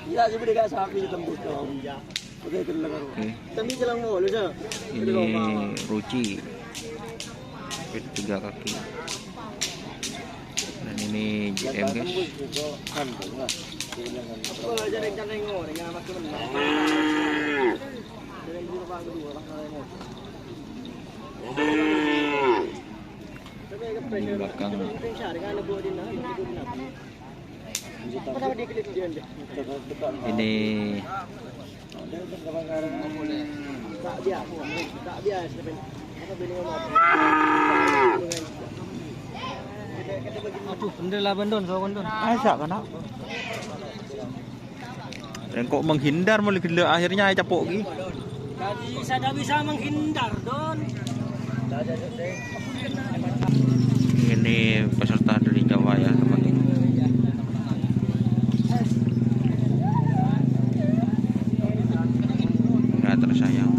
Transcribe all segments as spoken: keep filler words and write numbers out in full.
Iya, coba dikasih sapi ditembus dong. Oke, itu dulu. Oke. Tapi jalan mau, lu, Cak. Ini Ruci. Tiga kaki. Dan ini J M, guys. Di belakang. Ini Aduh, bener lah, Bandon, sowan, Don. Aja kana. Rengko' menghindar mulai gila, akhirnya aja capoki. Bisa, tidak bisa menghindar, Don. Ini peserta dari Jawa ya, teman. Nggak tersayang.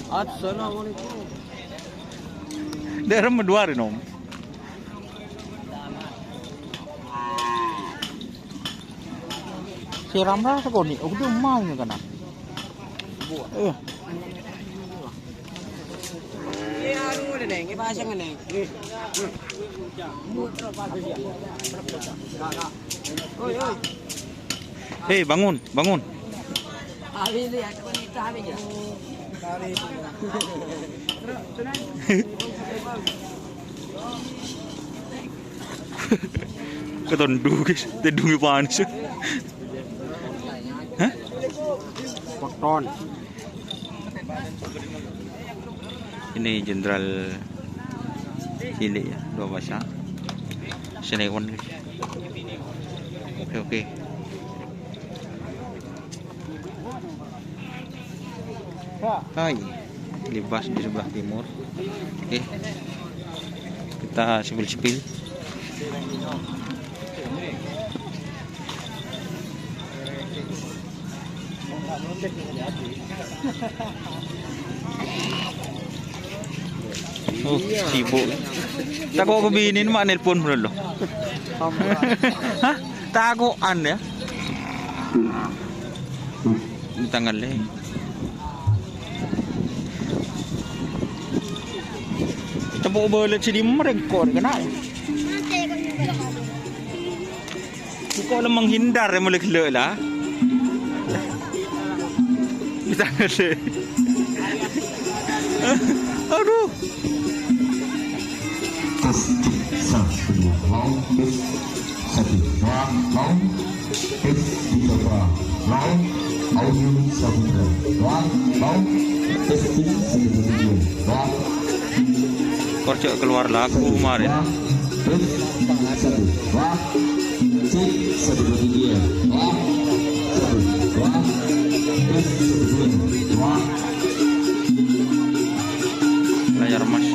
Assalamualaikum. Daerah Meduari, Nom. Siram rasa koni, aku tuh mau ini kana. Eh. Iya, anu, ini, ini pasang ini. Oi, oi. Hei, bangun, bangun. Ketondu, guys. Tendungnya panas. Hah? Weton. Ini jenderal cilik ya, dua pasang. Senewan, guys. Oke, oke. Hai, libas di sebelah timur. Oke. Kita spill-spill. Oh, sibuk. Tako' ko bini ma' nelpon bro lo. Hah? Tako'an ya? Tangan le. Tepuk balik sini merengkor kena. Kok lo menghindar ya mulai gelo lah. Bisa ngerti. Aduh. Tes, cek, satu, dua, lawan, tes, satu, dua, lawan, tes, dicoba, lawan, audio, satu, dua, lawan, lawan, tes, cek, satu, dua, tiga, lawan. Kok cek keluar lagu kemarin. Tes, satu, dua, cek, satu, dua, tiga, lawan, satu, dua, tes, satu, dua, lawan. Layar mas.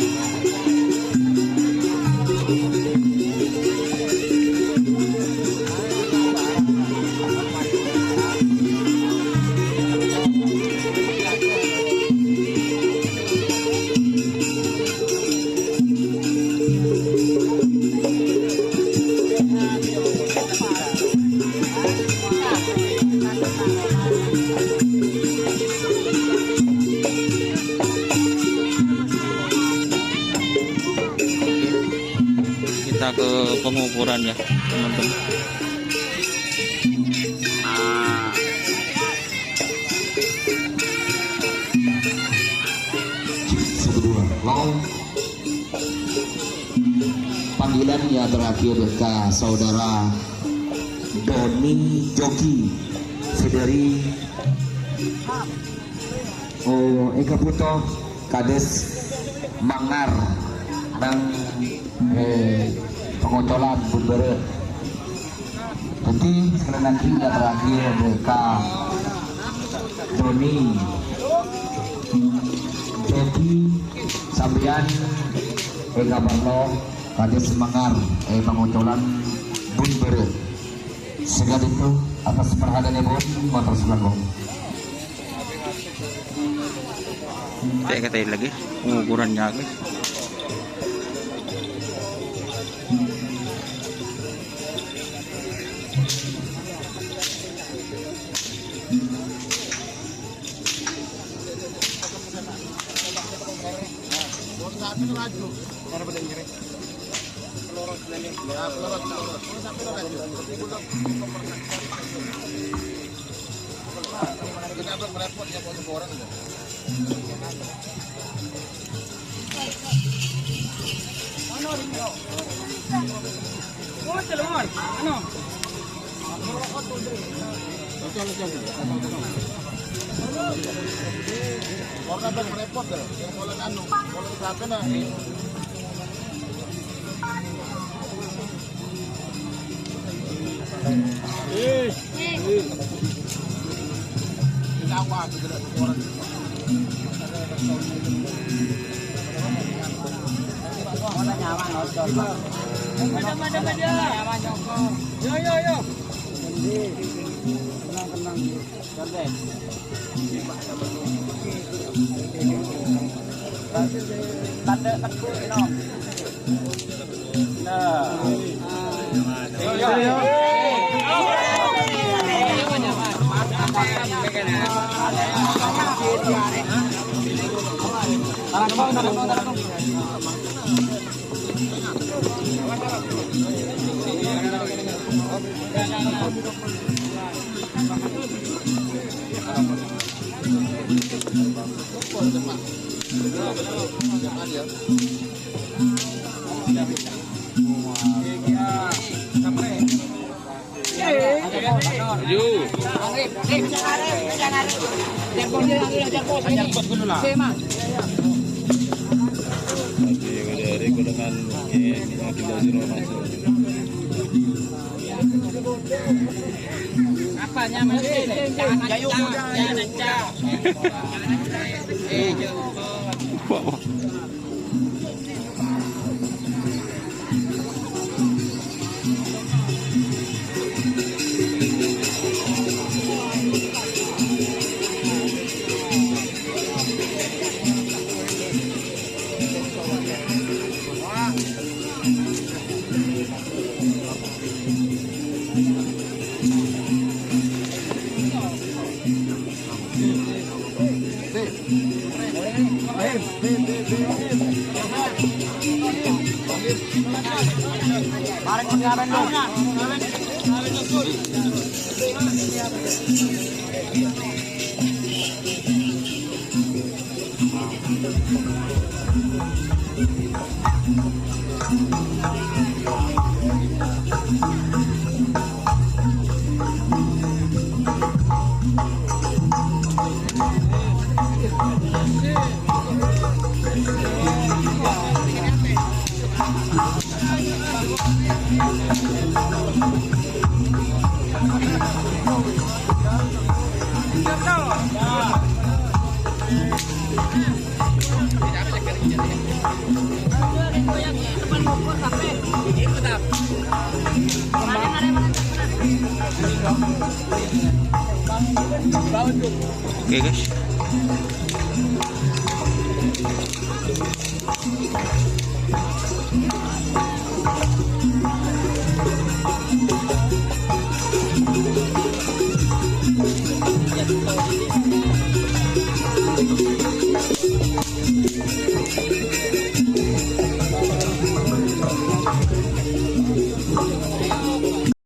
Kita ke pengukuran ya, teman-teman. Satu, dua, lawan. Panggilan yang terakhir ke saudara Doni Joki Federi. Oh, Eka Puto, Kades Mangar, nang, eh, pengocolan Bunbere. Jadi, sekali lagi yang terakhir ke Doni. Dhâddhi sampèyan èngghi parlo kadhi semangat è pangocolan bun bârâ'. Sakadinto atas parhatènèpon mator sowan. Cè' katè lagi, ngukurannya lagi. Yo, yo, yo. Yu. Lagi dari kudengan, eh, lagi dari rumah. Apa nyaman? Jangan ancang, jangan ancang. Eh, jauh. Oke, guys.